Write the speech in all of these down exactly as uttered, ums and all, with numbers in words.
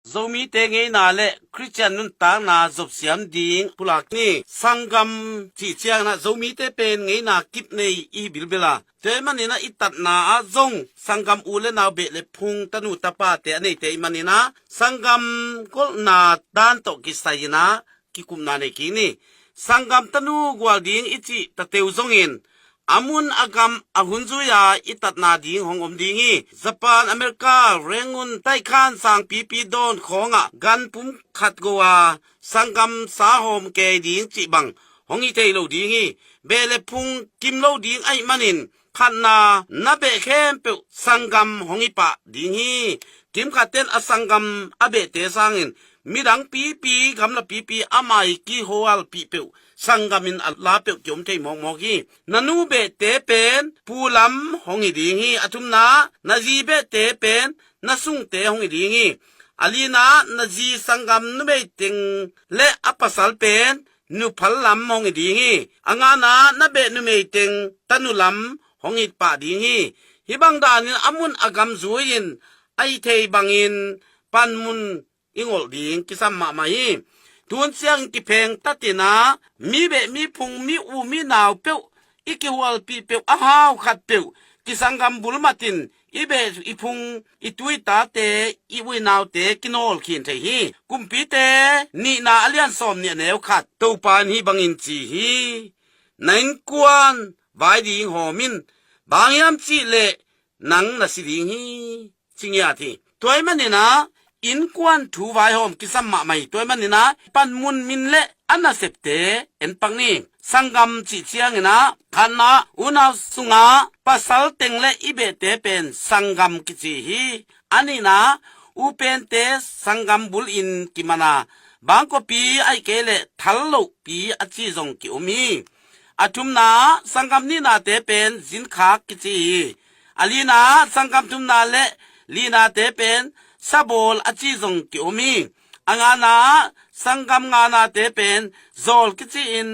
Zomite ngeina le Khristian nuntakna zopsiam ding pulak ni. Sanggam cih ciangin ah Zomite pen ngeina kip nei i hi bilbel a, tua ahih manin ah i tatna ah zong sanggam u le nau, beh le phung, tanu tapate a neite ahih manin ah sanggam golhna dan tawh kisai in ah kikupna nei kik ni. Sanggam tanu gual ding i cih tateu zongin a mun a gam a hun zui-a i tatna ding hong om ding hi. Japan, America, Rangoon, Taikhan sangpipi dawn khawngah gan pum khat go-a sanggam sa hawm kei ding cih bang hong hi thei lo ding hi. Beh le phung kim lo ding ahih manin khatna na beh khempeuh sanggam hong hi pah ding hi. Kimkhat ten a sanggam a behte sangin midang pipi, gamla pipi a mai kihualpih peuh sanggam in a la peuh kiom thei mawkmawk hi. Na nu behte pen pu lam hong hi ding hi. A thumna, na zi behte pen na sungte hong hi ding hi. A lina, na zi sanggam numei teng le a pasal pen nuphal lam hong hi ding hi. A ngana, na beh numei teng tanu lam hong hi pah ding hi. Hih bang danin a mun a gam zui-in a hi thei bangin panmun i ngolh ding kisam mahmah hi. Tun ciangin kipheng tatin ah mi beh mi phung, mi u mi nau peuh, i kihualpih peuh, a hau khat peuh kisanggam bul matin i beh i phung, i tu i tate, i u i naute kinawl khin thei hi. Kumpite nihna a lian sawm nih a neu khat, Topa in hih bangin ci hi. Na innkuan vai ding hawm in, bang hiam cih leh nang na si ding hi, ci ngiat hi. Tua ahih manin ah innkuan thu vaihawm kisam mahmah hi. Tua ahih manin ah panmun min le a nasepte en pak ni. Sanggam cih ciangin ah khatna, unau sungah pasal teng le i behte pen sanggam kici hi. A nihna, u pente sanggam bulin kiman a, bangkua pi ahih kei leh thal loh pi a ci zong ki-om hi. A thumna, sanggam nihnate pen zinkhak kici hi. A lina, sanggam thumna le linate pen sabawl a ci zong ki-om hi. A ngana, sanggam nganate pen zawl kici-in,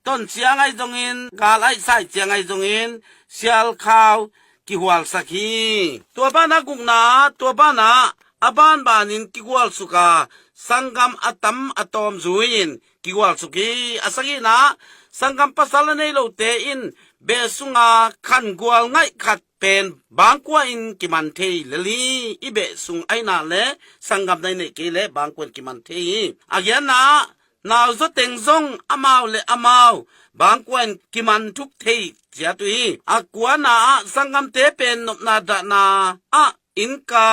ton ciang ahi zongin, gal ahi sai ciang ahi zongin, sialkhau kihualsak hi. Tua banah gukna, tua banah a banbanin kigualsuk a, sanggam a tam a tawm zui-in kigualsuk hi. A sagihna, sanggam pasal a nei lote in beh sunga khan gual ngaih khat pen bangkua in kiman thei lel hi. I beh sung ahihna le sanggam na i neih kei leh bangkua in kiman thei hi. A giatna, nauzaw teng zong amau le amau bangkua in kiman thuk thei ciat uh hi. A kuana ah, sanggamte pen nopna dahna ah innka,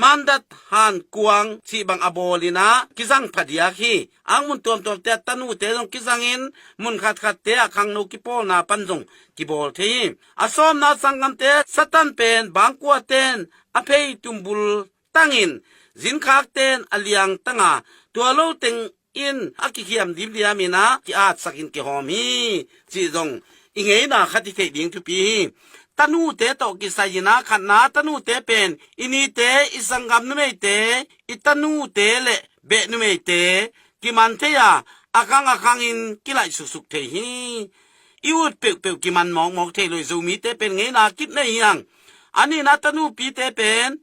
mandat, hankuang cih bang a bawlin ah kizang phadiak hi. Angmun tuamtuamte ah tanute zong kizangin, mun khatkhatte ah khangno kipawlna pan zong kibawl thei hi. A sawmna, sanggamte Satan pen bangkuaten a phei tumbul tangin, zinkhakten a liang tanga, tua lo teng in a kikhiam dimdiamin ah ki-atsakin kihawm hi, cih zong i ngeina khat i theih ding thupi hi. Tanute tawh kisai-in ah khatna, tanute pen i nite, i sanggam numeite, i tanute le beh numeite kiman thei a, a khang a khangin kilaih suksuk thei hi. I ut peuhpeuh kiman mawkmawk thei lo hi. Zomite pen ngeina kip nei hi hang. A nihna, tanupite pen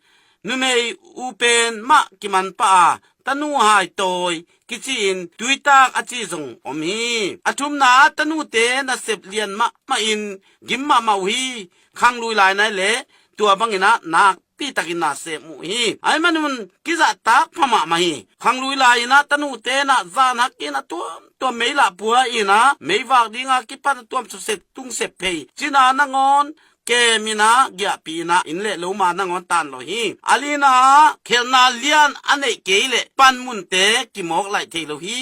numei u pen mah kiman pah a, tanu haitawi kici-in tuitak a ci zong om hi. A thumna, tanute nasep lian mahmah in gim mahmah uh hi. Khanglui lai nai leh tua bangin ah nakpi takin na sem uh hi. Ahih manun kizahtak pha mahmah hi. Khanglui lai-in ah tanute in ah zan hakin a tuamtuam mei lah pua-in ah meivak dinga kipan a tuam sukset tungsep phei, cina nangawn kemin ah giahpih-in ah inn le loma nangawn tan lo hi. A lina, khelhna lian a neih kei leh panmunte kimawk laih thei lo hi.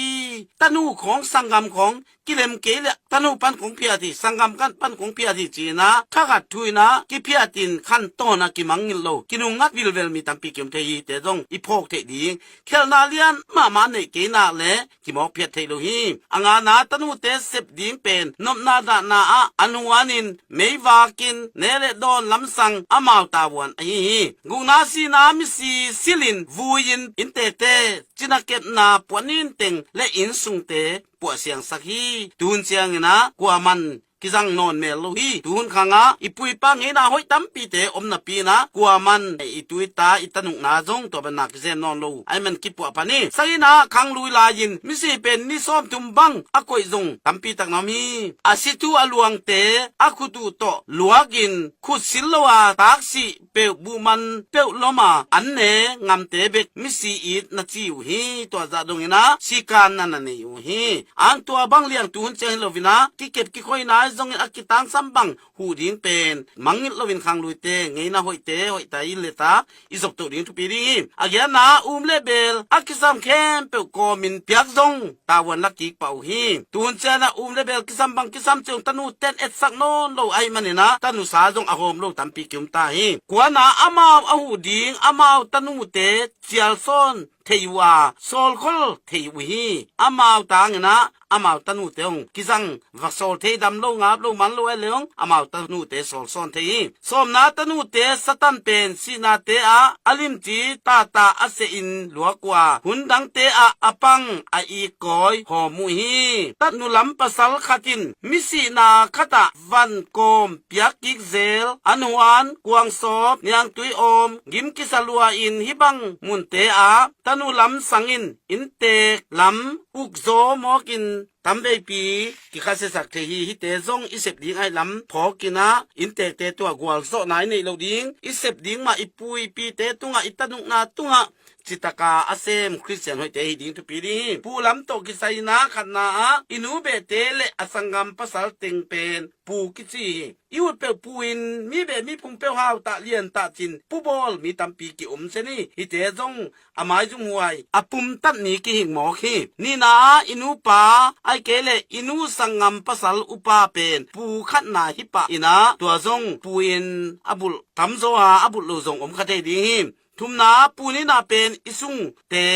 Tanu khawng, sanggam khawng kilem kei leh tanu pan kong phiat hi, sanggam kan pan kong phiat hi, ci-in ah thakhat thu-in ah kiphiatin khantawn ah kimangngilh lo, kinungngat vilvel mi tampi kiom thei hi. Te zong i phawk theih ding. Khelhna lian mahmah neih kei nak leh kimawk phiat thei lo hi. A ngana, tanute sep ding pen nopna dahna ah an huanin, meivakin, ne le dawn lamsang amau tavuan ahi hi. Gukna, sihna, misi silhin vui-in, inn tete, cina kepna, puan inn teng le inn sungte puahsiangsak hi. Tuhun ciangin ah kuaman kizang nawn mel lo hi. Tuhun khangah i pu i pa ngeina hoih tampite om napi inah kuaman i tu i ta i tanukna zong tua banna kizem nawn lo ahih man kipuah pan hi. Sanginah khanglui lai-in misi pen ni sawmthum bang a koih zong tampi tak na om hi. A si thu a luangte a khut uh tawh luakin khut sil lo a taksih peuh buhman peuh lom a an ne ngamte bek misi it na ci uh hi. Tua zah donginah sikan na na nei uh hi. Ang tua bang liang tuhun ciang hi loinah kikep kikhoina zongin a kitangsam bang huh ding pen mangngilh loin khangluite ngeina hoihte hoihta i leta i zoptoh ding thupi ding hi. A giatna um le bel a kisam khempeuh kawmin piak zong tavuan la kik pah uh hi. Tuhun cianah um le bel kisam bang kisam ciang tanu ten etsak nawn lo ahih maninah tanusa zong a hawm lo tampi kium ta hi. Kuana amau a huh ding amau tanute cialsawn thei uh a sawlkhol thei uh hi. Amau tanginah amau tanute hong kizang va sawl thei, dam lo ngap lo man lo ai le hong amau tanute sawlsawn thei hi. Sawmna tanute Satan pen sihnate ah a limci tata a sehin luak uh a hun dangte ah a pang a ikkawi hawm uh hi. Tanu lam pasal khat in misihna khatah van kawm piak kik zel, an huan, kuangsawp, niangtui awm, gim kisa lua in hih bang munte ah tanu lam sangin inntek lam ukzaw mawkin tamveipi kikhasiasak thei hi. Hihte zong i sep ding ahih lam phawkinah inntekte tungah gualzawhna i neih loh ding, i sep ding mah i pu i pite tungah i tanukna tungah citaka a sem Khristian hoihte hi ding thupi ding hi. Pu lam tawh kisai inah khatna ah i nu behte le a sanggam pasal teng pen pu kici hi. I ut peuh pu in mi beh mi phung peuh hau tah lian tah cin pu bawl mi tampi ki-om zen hi. Hihte zong a maizumhuai a pumtat mi kihing mawk hi. Nihna ah i nupa ahih kei leh i nu sanggam pasal upa pen pu khatna hi pah inah tua zong pu in a bulh tamzaw a a bulh lo zong om kha thei ding hi. Thumna pu nihna pen i sungte,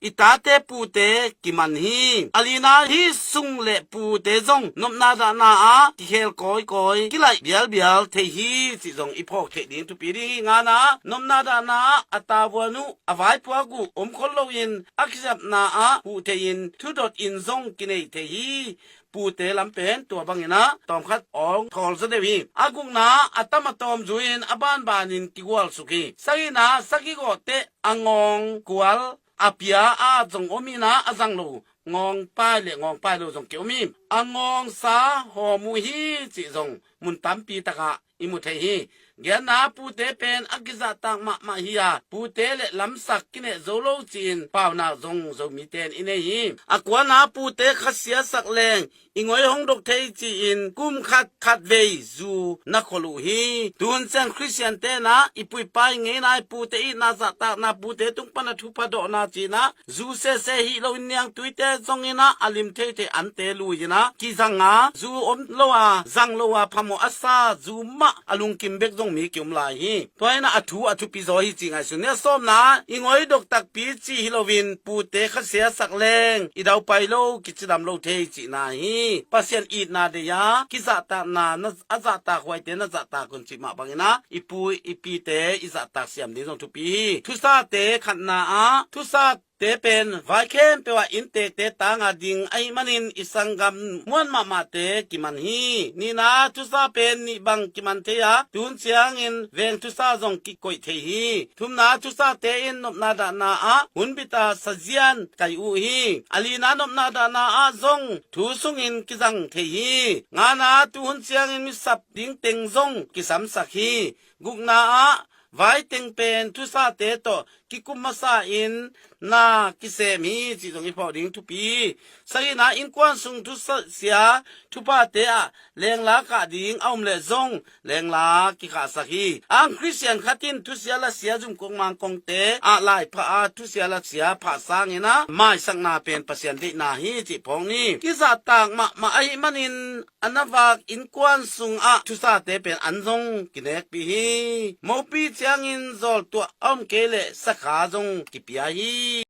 i tate pute kiman hi. A lina hih sung le pute zong nopna dahna ah kikhel kawikawi kilaih bialbial thei hi cih zong i phawk theih ding thupi ding hi. Ngana nopna dahna ah a tavuan uh a vaipuak uh om khol loin a kizapna ah huh thei-in thudot in zong kinei thei hi. Pute lam pen tua banginah tawmkhat awng thawl zaw deuh hi. A gukna a tam a tawm zu-in a banbanin kigualsuk hi. Sagihna sagih gawh teh a ngawng kual a pia a zong om inah a zang lo ngawngpai le ngawngpai lo zong ki-om hi. A ngawngsa hawm uh hi cih zong mun tampi takah i mu thei hi. Giatna pute pen a kizahtak mahmah hi a pute le lamsak kineh zo lo ci-in paunak zong Zomite in i nei hi. A kuana pute khasia sak leng i ngoi hong dok thei ci-in kum khat khat vei zu na khol uh hi. Tuhun ciang Khristian tenah i pu i pa i ngeina i pute itna zahtakna pute tung pana thupha dawhna cinah zu sese hih loin niangtuite zonginah a lim theithei ante lui-inah kizanga zu om lo a zang lo a phamawh a sa zu mah a lungkim bek zong mi ki-om lai hi. Tua inah a thu a thupi zaw hi cih ngaihsun ni. A sawmna i ngoi dok takpi cih hi loin pute khasia sak leng i daupai lo kicidam lo thei cihna hi. Pasian itna dei a kizahtakna na a zahtak huaite na zahtak un cih mah banginah i pu i pite i zahtak siam ding zong thupi hi. Thusate khatna ah thusa te pen vai khempeuh ah inntekte tanga ding ahih manin i sanggam muan mahmahte kiman hi. Nihna thusa pen nih bang kiman thei a tun ciangin veng thusa zong kikoih thei hi. Thumna thusate in nopna dahna ah hunbita sazian kai uh hi. A lina nopna dahna ah zong thu sungin kizang thei hi. Ngana tuhun ciangin misap ding teng zong kisamsak hi. Gukna ah vai teng pen thusate tawh kikum masa in na kisem hi cih zong i phawk ding thupi hi. Sagihna innkuan sung thusia thuphate ah lengla kah ding a um leh zong lengla kikhahsak hi. Ang Khristian khat in thusia lasia zumkong mangkongte ah laipha a thusia lasia phah sanginah maisakna pen Pasian deihna hi cih phawk ni. Kizahtak mahmah ahih manin a na vak innkuan sungah thusate pen an zong kinekpih hi. Mopi ciangin zawltuah a om kei leh sakha zong kipia hi.